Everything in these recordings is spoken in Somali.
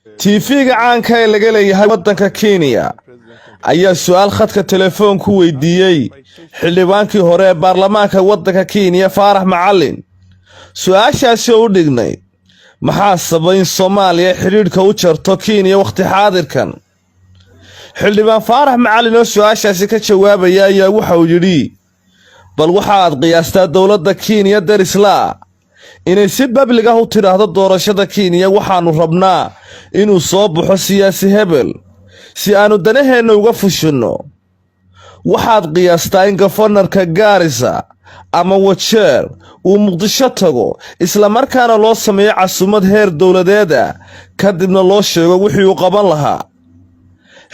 TV-ga caanka ee laga leeyahay waddanka Kenya ayaa su-aal khadka telefoonku weydiiyey xildhibaankii hore ee baarlamaanka waddanka Kenya, Faarax Macalin. Su-aashaasi oo u dhignayd: maxaa sababay in Soomaaliya xidhiidhka u jarto Kenya wakhti xaadirkan? Xildhibaan Faarax Macalin oo su-aashaasi ka jawaabaya ayaa waxa uu yidhi: bal waxaad qiyaastaa dowladda Kenya darislaa inay si public ah u tidhaahdo doorashada Kenya waxaannu rabnaa inuu soo baxo siyaasi hebel si aannu danaheenna uga fushinno. Waxaad qiyaastaa in governor-ka Gaarisa ama Wajeer uu Muqdisho tago, islamarkaana loo sameeyo casumad heer dowladeed ah, kadibna loo sheego wixii uu qaban lahaa.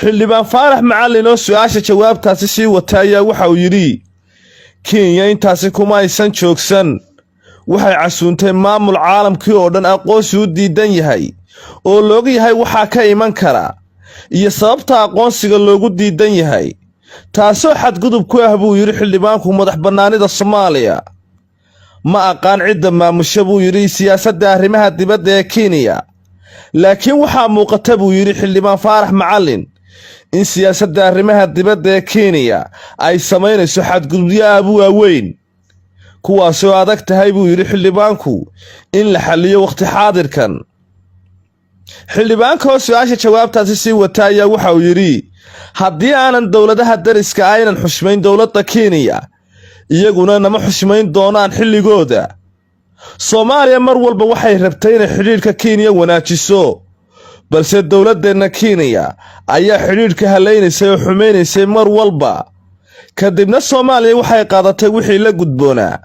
Xildhibaan Faarax Macalin oo su-aasha jawaabtaasi sii wata ayaa waxa uu yidhi: Kenya intaasi kuma aysan joogsan. Waxay casuuntay maamul caalamkii oo dhan aqoonsi u diidan yahay oo looga yahay waxaa ka iman kara iyo sababta aqoonsiga loogu diidan yahay, taasoo xadgudub ku ah, buu yidhi xildhibaanku, madax bannaanida Soomaaliya. Ma aqaan cidda maamusha, buu yidhi, siyaasadda arrimaha dibadda ee Kenya, laakiin waxaa muuqata, buu yidhi xildhibaan Faarax Macalin, in siyaasadda arrimaha dibadda ee Kenya ay samaynayso xadgudubyo aad u waaweyn, kuwaasoo adag tahay, buu yidhi xildhibaanku, in la xalliyo wakhti xaadirkan. Xildhibaanka oo su-aasha jawaabtaasi sii wata ayaa waxa uu yidhi: haddii aanan dowladaha dariska aynan xushmayn dowladda Kenya, iyaguna nama xushmayn doonaan xilligooda. Soomaaliya mar walba waxay rabtay inay xidhiidhka Kenya wanaajiso, balse dowladdeenna Kenya ayaa xidhiidhka hallaynaysay oo xumaynaysay mar walba. Kadibna Soomaaliya waxay qaadatay wixii la gudboonaa.